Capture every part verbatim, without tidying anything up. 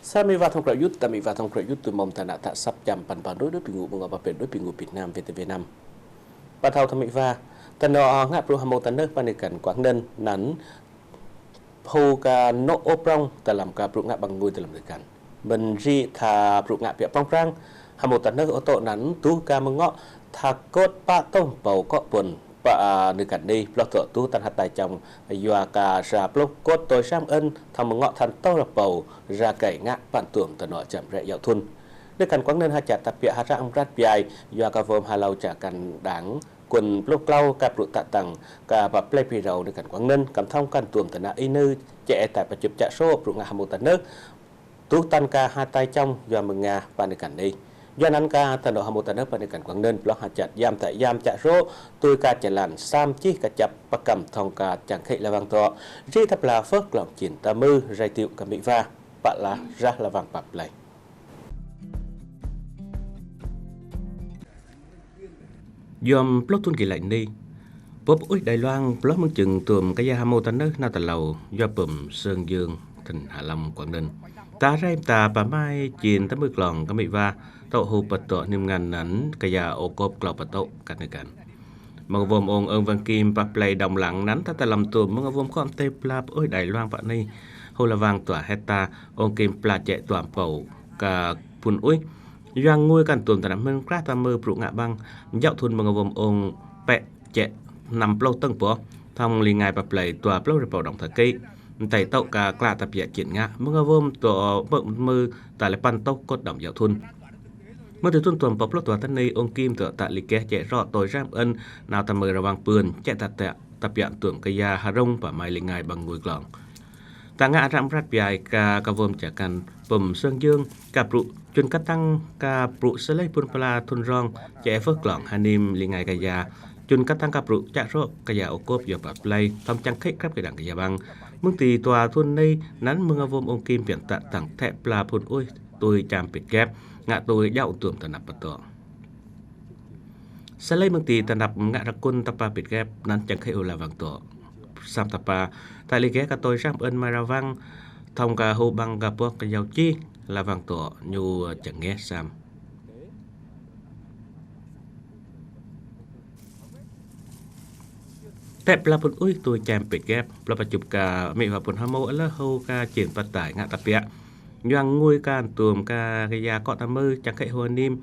Sa mih wa thong kroi yut, ta mih wa thong kroi yut tu mom ta na ta sap cham pan pan doi doi pingu bunga pa pen doi pingu Việt Nam V T V năm. Pa thau ta mih wa, ta no ngă pru hamo ta nơh pa ni kan Quảng Ninh năn, hu ka nô ôp prong ta lăm ka pru ngă băng ngui ta lăm ni kan. Mân ri tha pru ngă piă prong prang, hamo ta nơh ô tô năn, tu ka mơngŏ, tha kôt pă tông pâu kŏ pun, pă ni kan ni, ploh tŏ tu tăn hăt tai chong, yua ka sa ploh kôt tôi sam ân, tha mơngŏ than tâu ra pâu, ra kei ngă păn tuôm ta nô chăm rĕ yau thun. Ni kan Quảng Ninh ha chat ta piă ha răng rat piai, yua ka vom ha lau cha kan đảng, kun ploh klau ka pru ta tăng, ka pa plei pi rau ni kan Quảng Ninh, kam thong kan tuôm ta na i nư, che e tai pa chup cha so pru ngă hamo ta nơh, tu tăn ka ha tai chong, yua mơng ngă pa ni kan ni. Yua năn ka ta nô hamo ta nơh pa ni kan Quảng Ninh, ploh ha chat yam ta yam cha so, tui ka chalan, sam chih ka chăp pa kam thong ka chang khei la wang tŏ. Ri ta pla phơh klong chin ta mư, rai tiu ka mih wa, pă la rah la wang pa plei. Yom ploh thun ki lai ni. Pop uih Đài Loan ploh mơng chưng tuôm ka ya hamo ta nơh na ta lau, yua pơm Sơn Dương, thành Hạ Long, Quảng Ninh. Ta rai ta pa mai chin ta mư klong ka mih wa, tŏ hu pa tŏ nim ngan năn ka ya ô kôp klau pa tŏ kan ni kan. Mơng vom ong ơng wang kim pa plei dong lăng năn ta ta lăm tuôm mơng vom khom te pla pop uih Đài Loan pa ni. Hu la wang tua heta ong kim pla che tuam pâu ka phun uih. Yuang ngui kan tuôm ta năn mơng krah ta mư pru ngă băng, yau thun mơng vom ong pĕ che năm ploh tâng poh, thong li ngai pa plei tua ploh rơpâu dong tha kei. Ntai tŏ ka kla ta piă chin ngă, mơng vom tŏ mơ mư ta le păn tŏ kôt dong yau thun. Mơ ti thun tuôm pă ploh tua ta ni ong kim tŏ ta li keh che ro tôi sam ân, nau ta mư ra wang pưn, che ta ta ta piă tuôm ka ya ha rong pa mai li ngai băng ngui klong. Ta ngă ram rat piai ka ka vom cha kan pơm Sơn Dương, ka pru chun ka tăng ka pru sa lei pun pla thun rong, che phơh klong ha nim li ngai ka ya, chun ka tăng ka pru cha ro ka ya ô kôp yua pa plei, thong chang khei krăp kei đăng ka ya băng. Mơng ti tua thun ni năn mơng vom ong kim pian ta tăng the pla phun uih tui cham pit kep, ngă tui yau tuôm ta năp pa tŏ. Sa lei mơng ti ta năp ngă ra kun ta pa pit kep năn chang khei u la wang tŏ. Sam ta pa, ta li keh ka tôi sam ân mai ra wang, thong ka hu băng ka poh ka yau chi, la wang tŏ, ñu chang ngeh sam. Tep la pun uih tui cham pit kep, pla pa chup ka mih wa pun hamo a lơ hu ka chin pa tai ngă ta piă. Yuang ngui kan tuôm ka ka ya kŏ ta mư chang khei hu nim.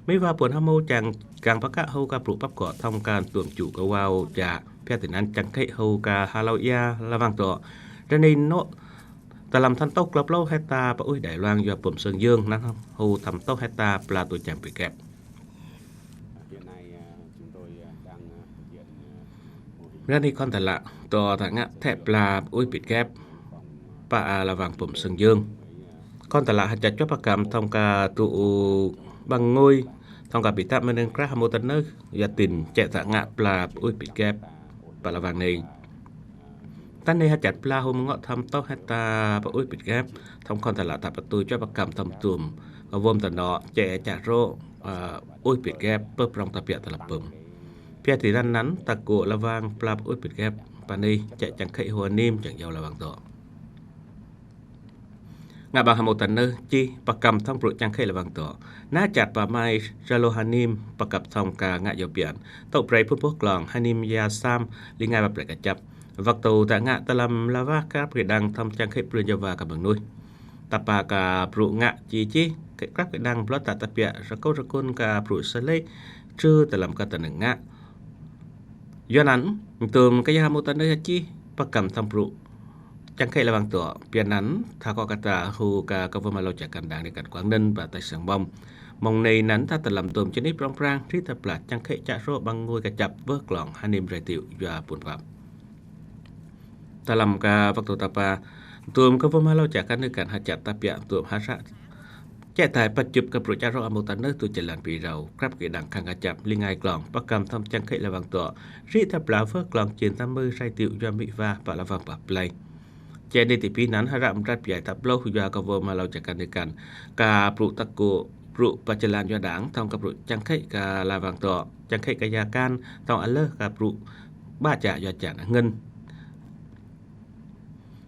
Mih wa pun hamo chang kang pa ka hu ka pru pap kŏ thong kan tuôm chu ka wau cha. Pia ti năn chang khei hu ka ha lau ya la wang tŏ. Ra ni nô ta lăm than tŏ klau ploh heta pa uih Đài Loan yua pơm Sơn Dương năn hu than tŏ heta pla tui cham pit kep. Ra ni khon ta la tŏ ta ngă the pla uih pit kep pa a la wang pơm Sơn Dương. Khon ta la ha cha chua pa kam thong ka tu u băng ngui, thong ka pit tap mơng krah hamo ta nơh, ya tin che ta ngă pla uih pit kep pa la wang ni. Ta ni ha chat pla hu mơng ngŏ tham tŏ heta pa uih pit kep, thong khon ta la ta pa tui chua pa kam thong tuôm, ka vom ta nô, che cha ro, a, uih pit kep, pơh prong ta piă ta la pơm. Pia ti năn năn, ta kô la wang pla pa uih pit kep, pa ni, che chang khei hu nim chang yau la wang tŏ. Ngă băng hamo ta nơh chi, pa kam thong pru chang khei la wang tŏ. Na chat pa mai, sa lô ha nim, pa kăp thong ka ngă yau pian. Tŏ prei phun poh klong, ha nim ya sam, li ngai pa plei ka chăp. Wak tâu ta ngă ta lăm la wa krăp kei đăng thong chang khei pru yau wa ka băng nuih. Ta pa ka pru ngă chi chi, kei krăp kei đăng ploh ta ta piă, sa kâu sa kun ka pru sa lei, chư ta lăm ka ta nâng ngă. Yua năn, tuôm ka ya hamo ta nơh ya chi, pa kam thong pru. Chang khei la wang tŏ, pia năn, tha kŏ ka ta hu ka ka vom ha lau cha kan đảng ni kan Quảng Ninh pa ta sang bom. Mơng ni năn ta ta lăm tuôm chi ni prong prang, ri ta pla chang khei cha ro băng ngui ka chăp wơh klong ha nim rai tiu yua pun pap. Ta lăm ka wak tâu ta pa, tuôm ka vom ha lau cha kan ni kan ha chat ta piă tuôm ha sa. Che tai pa chup ka pru cha ro hamo ta nơh tu chalan pi rau, krăp kei đăng khang ka chăp, li ngai klong, pa kam thong chang khei la wang tŏ, ri ta pla wơh klong chin ta mư rai tiu yua mih wa pa la wang pa plei. Che ni ti pi năn ha ram rat piai ta ploh yua ka vom ha lau cha kan ni kan, ka pru ta kô, pru pa chalan yua đảng, thong ka pru chang khei ka la wang tŏ, chang khei ka ya kan, thong a lơ ka pru ba cha yua cha na ngân.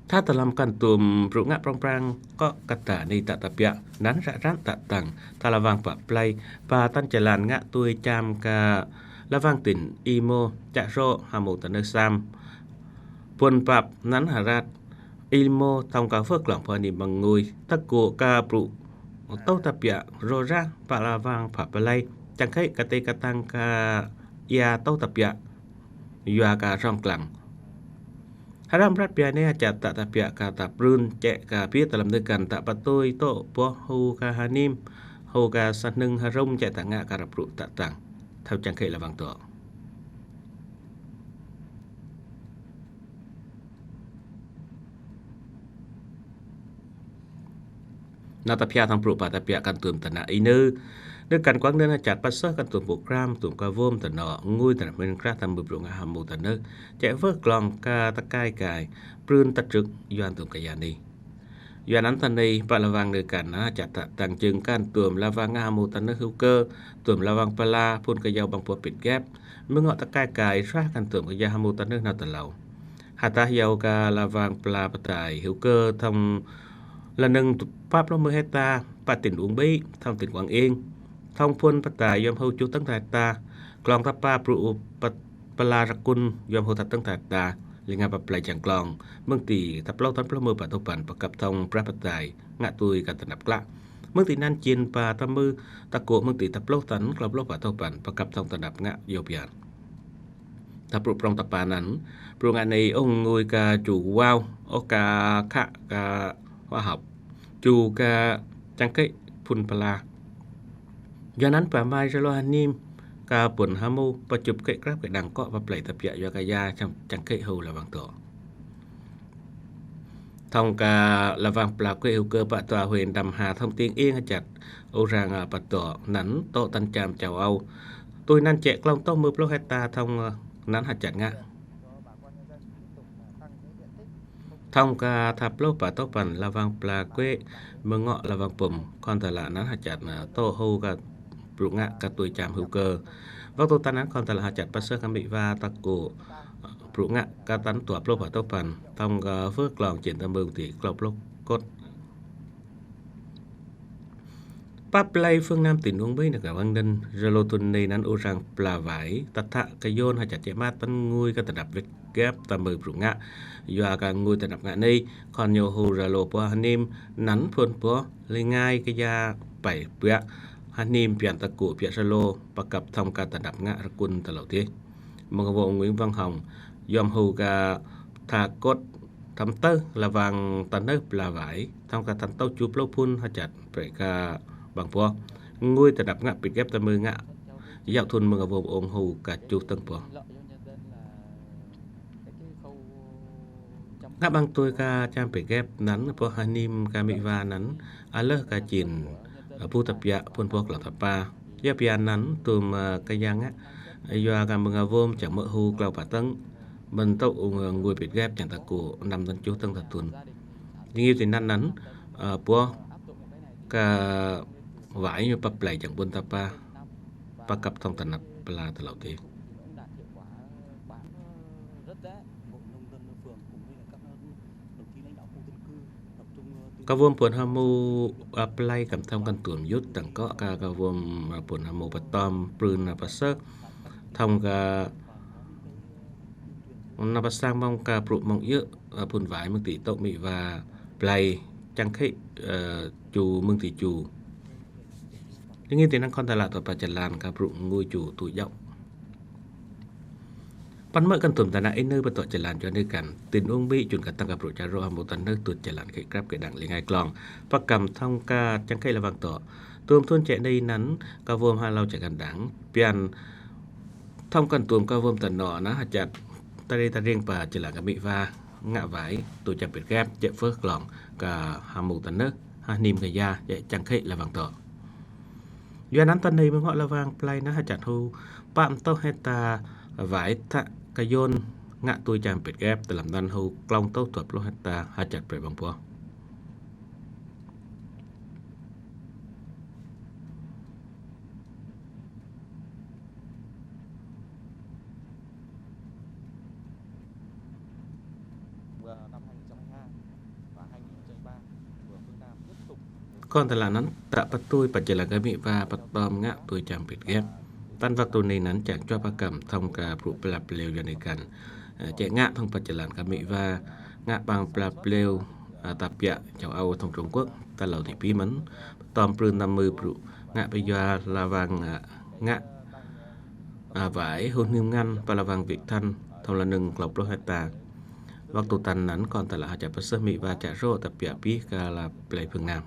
Tha ta lam kan tum bru ngă prong prang kŏ kata ni ta ta piă, năn ră răn ta tăng, tha la vang pă play, pă tăn jơlan ngă tui čam ka la vang tỉnh Y Mô, čă rŏ ha mông ta nơh sam. Puăn pap năn ha rat Y Mô thŏng ka vơ̆ klong pơ ni măng ngui, ta gô ka bru tâu ta piă, rô ră pă la vang pă play, čang khĕ ka tê ka tăng ka ia tâu ta piă, yua ka rong klang. Hơrăm rat pia ne hăčat ta ta pia ka ta prun, čĕ ka pia ta lăm nơh kan ta pă tui tŏ boh hu ka hơnim, hu ka sa hnưng hơrŭm čĕ ta ngă ka ră bru ta tăng. Thâo čang khĕ la vang tŏ. Na ta pia thŏng bru pă ta pia kan tum ta nă i nơh. Nơh kan kuang nơh hăčat pă sơh kan tum program tum ka vôm ta nŏ ngui ta nă mĭn krah ta mưh bru ngă ha mông ta nơh. Čĕ vơh klong ka ta kai kai prun ta trưk yuan tum ka ya ni. Yuan năn ta ni pă la vang nơh kan na hăčat ta tăng jơng kan tum la vang ngă ha mông ta nơh hyu kơ, tum la vang pla phun ka yau bang pua pit gep. Mơ̆ng ngŏ ta kai kai srah kan tum ka ya ha mông ta nơh nao ta lau. Hă ta yau ka la vang pla pơtai hyu kơ thŏng la nơh pap lŏ mưh heta pă tỉnh Uông Bí, thŏng tỉnh Quảng Yên. Thŏng phun pơtai yom hu čuh tơ̆ng ta heta. Klong ta pă bru pă-, pla rơkun yom hu ta tơ̆ng ta heta. Li ngă pă play jang klong. Mơ̆ng ti ta plâu tăn plâu mưh pă tâu păn pơkăp thŏng brah pơtai ngă tui ka ta năp klă. Mơ̆ng ti năn jên pă ta mưh ta kô mơ̆ng ti ta plâu tăn klâu plâu pă tâu păn pơkăp thŏng ta năp ngă yô pian. Ta bru prong ta pă năn, bru ngă ni ung ngui ka ču wao, ôh ka khă ka hóa học, ču ka čang khĕ phun pla. Yua năn pă mai rơlô hơnim, ka pŭn ha mông, pă čŭp khĕ krăp khĕ đang kŏ pă play ta pia yua ka ya čang, čang khĕ hu la vang tŏ. Thŏng ka la vang pla kuê hu kơ pă tua huyện Đầm Hà thŏng Tiên Yên hăčat, u rang, a, pă tŏ năn tŏ tăn čam châu Âu. Tui năn čĕ klong tŏ mưh plâu heta thŏng, a, năn hăčat ngă. Thŏng ka tha plâu pă tŏ păn la vang pla kuê mơ̆ng ngŏ la vang pŭm, khon ta la năn hăčat, a, tŏ hu ka bru ngă ka tui čam hu kơ. Vang tŏ ta năn khon ta la hăčat pă sơh ka mĭ va ta kô, a, bru ngă ka tăn tua plâu pă tŏ păn, thŏng ka vơh klong jên ta mơ̆ng ti klâu plâu kôt. Pă play phương Nam tỉnh Uông Bí nă ka vang năn, rơlô thŭn ni năn u rang pla vải, ta thă ka yôn hăčat čĕ mă tăn ngui ka ta năp wet gep ta mưh bru ngă. Yua ka ngui ta năp ngă ni, khon yô hu rơlô pua hơnim, năn phun pua, li ngai ka ya pă pia, hơnim pian ta kô pia rơlô, pơkăp thŏng ka ta năp ngă rơkun ta lŏ tih. Mơ̆ng ka vông Nguyễn Văn Hồng, yom hu ka tha kôt thăm tơ la vang ta nơh pla vải, thŏng ka tăn tâu ču plâu phun hăčat, pre ka bang pua. Ngui ta năp ngă pit gep ta mưh ngă, yau thŭn mơ̆ng ka vông ung hu ka ču tơ̆ng pua. Ngă bang tui ka čam pit gep năn pua hơnim ka mĭ va năn, a lơh ka jên, a, bu ta pia phun pua klong ta pă. Yua pia năn tum, a, ka ya ngă, yua ka mơ̆ng ka vông čang mơ̆ hu klâu pă tơ̆ng, mơ̆n tŏ ung, a, ngui pit gep čang ta kô năm năn ču tơ̆ng ta thŭn. Jing yua ti năn năn, a, pua ka vải ñu pă play jang bun ta pă, pơkăp thŏng ta năp pla ta lŏ tih. Ka vôm pŭn ha mông, a, play kăm thăm kan tuôm yŭt tăng kŏ ka, ka vôm, a, pŭn ha mông pơtơm prưn, a, pă sơh. Thăm ka, nă pă sang mông ka bru mông yơh, a, pŭn vải mơ̆ng ti tŏ mĭ va play čang khĕ, a, ču mơ̆ng ti ču. Jing yua ti năn khon ta la tŏ pă jơlan ka bru ngui ču tu yau. Păn mơ̆ kan tum ta nă i nơh pă tŏ jơlan čuan nơh kan. Tin ung bi čun ka tăng ka bru čar rŏ ha mông ta nơh tŭt jơlan khĕ krăp khĕ đang li ngai klong. Pă kăm thŏng ka čang khĕ la vang tŏ. Tum thŭn čĕ ni năn ka vôm ha lâo čĕ kan đang. Pian thŏng kan tum ka vôm ta nŏ nă hăčat. Ta ri ta riêng pă jơlan ka mĭ va ngă vải. Tu čăm pit gep čĕ phơh klong ka ha mông ta nơh. Hơnim ka ya, čĕ čang khĕ la vang tŏ. Yua năn ta ni mơ̆ng ngŏ la vang play nă hăčat hu, pă mtŏ heta vải thă ka yôn ngă tui čăm pit gep, ta lăm năn hu klong tŏ tua plâu heta hăčat pre bang pua. Vào năm hai nghìn không trăm hai mươi hai. Kon tơlah anăn tă pă tui pă jơlan kơ amĭ wa pơtŏm ngă tui čăm pĭt gep. Tăn wăk tui anei anăn čang čuă pơkăm thŏng kơ bruă pla plêu yua anei kăn. Ơ, čĕ ngă thŏng pă jơlan kơ amĭ wa ngă ƀăng pla plêu, ơ, tơbiă châu Âu thŏng Trung Quốc, tal êlâo ti pi mơ̆n, pơtŏm prưn năm mươi bruă ngă pơyua hlăm wang, ơ, ngă, ơ, wai hŭn hnim ngăn pơ hlăm wang Việt Thanh thŏng lăn nưng klâo pluh hecta. Wăk tui tăn anăn kon tơlah hơčăt pơsơh amĭ wa čă sô̆ tơbiă pih kơ hlăm plei Phương Nam.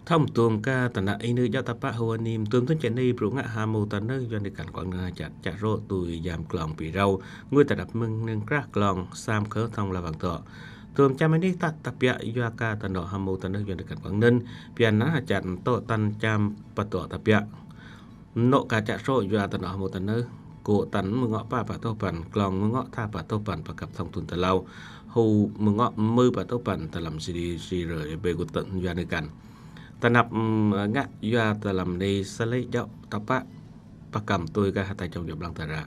Thŏng tuôm kơ tơnă ênưih djŏ tơpă hua nim tuôm tuôn čĕ anei bruă ngă hmâo tơnưh yua anei kăn Quảng Ninh hơčăt čă sô̆ tui yam klong Pi Râu, ngui tơdăp mơ̆ng nưng krah klong sam khơ thŏng hlăm wang dŏ. Tuôm čăm anei tă tơbiă yua kơ tơnŏ hmâo tơnưh yua anei kăn Quảng Ninh, biă anăn hơčăt tŏ tăn čăm pơtŏ tơbiă. Anŏ kơ čă sô̆ yua tơnŏ hmâo tơnưh, kô̆ tăn mơngŏ pă pă tŏ păn, klong mơngŏ tha pă tŏ păn pơkăp thŏng thŭn tal êlâo, hŭ mơngŏ mưh pă tŏ păn tơlăm si di si rơ ƀe kô̆ tăn yua anei kăn. Tơnap, ưm, ngă yua tơlăm anei sơlei djŏ tơpă pơkăm tui kơ hơtai čŏng djŏ blang tơră.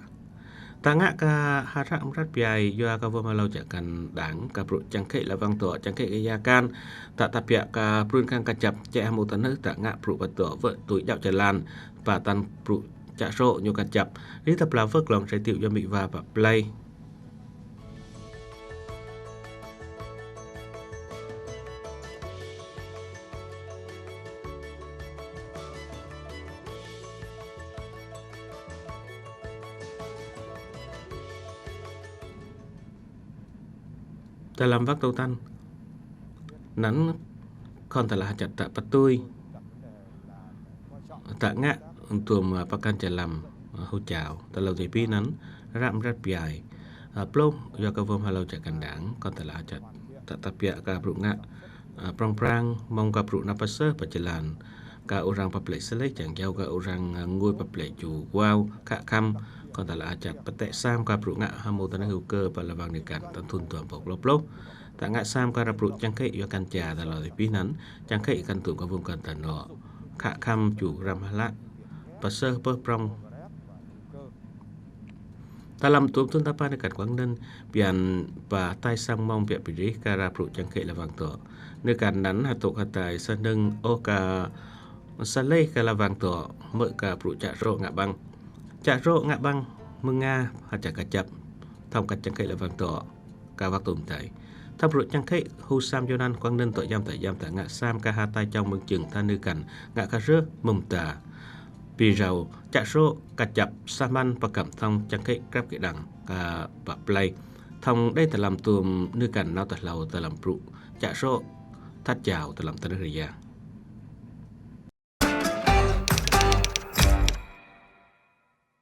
Tă ngă kơ hră mrăt biă yua kơ wơm hlâo čă kăn đang kơ bruă čang khĕ hlăm wang dŏ čang khĕ kơ ya kăn, tă tơbiă kơ prưn khăng kơ čăp čĕ hmâo tơnưh tă ngă bruă pơtŏ wơ̆t tui djŏ jơlan, pă tăn bruă čă sô̆ ñu kăn čăp. Ri tơplah wơ̆t klong sĕ tiŏ yua amĭ wa pă plei. Tơlăm wăk tui tăn anăn kon tơlah hơčăt tă pă tui tă ngă tuôm, ơ, pơkăn jơlan, ơ, hŭ čao. Tal êlâo ti pi anăn hră mrăt biă, ơ, pluh yua kơ wơm hlâo čă kăn đang kon tơlah hơčăt tă tơbiă kơ bruă ngă, ơ, prŏng prang mơ̆ng kơ bruă nao pơsơh pă jơlan kơ ur răng pă plei sơlei čang jao kơ ur răng, ơ, ngui pă plei ču wao khă khăm. Kon tơlah hơčăt pơtă sam kơ bruă ngă hmâo tơnưh hyu kơ pă hlăm wang anei kăn tăn thŭn dua êbâo klâo pluh. Tă ngă sam kơ hră bruă čang khĕ yua kăn ča tal êlâo ti pi anăn, čang khĕ kăn tuôm kơ wơm kăn tơnŏ khă khăm ču răm hlă pơsơh pơh prŏng. Tơlăm tuôm thŭn tal pă anei kăn Quảng Ninh, biă anăn pă hơtai sang mơ̆ng biă pơdrih kơ hră bruă čang khĕ hlăm wang dŏ. Anei kăn anăn hơtŭk hơtai sơnơ̆ng ôh kơ sơlei kơ hlăm wang dŏ, mơ̆ kơ bruă čă sô̆ ngă ƀăng. Čă sô̆ ngă ƀăng mơ̆ng Nga hơčăt kơ čăp thŏng kăn čang khĕ hlăm wang dŏ kơ wăk tui mơ̆ng adei. Thŏng bruă čang khĕ hŭ sam yua anăn Quảng Ninh dŏ yăm tă yăm tă ngă sam kơ hơtai čŏng mơ̆ng čưng tha anei kăn ngă kơ rơh mơ̆ng ta Pi Râu čă sô̆ kăn čăp sa măn pơkăm thŏng čang khĕ krăp kơ đang kơ pă plei. Thŏng đei tơlăm tuôm anei kăn nao tơ hlâo tơlăm bruă čă sô̆ thăt jao tơlăm tơnưh rơya.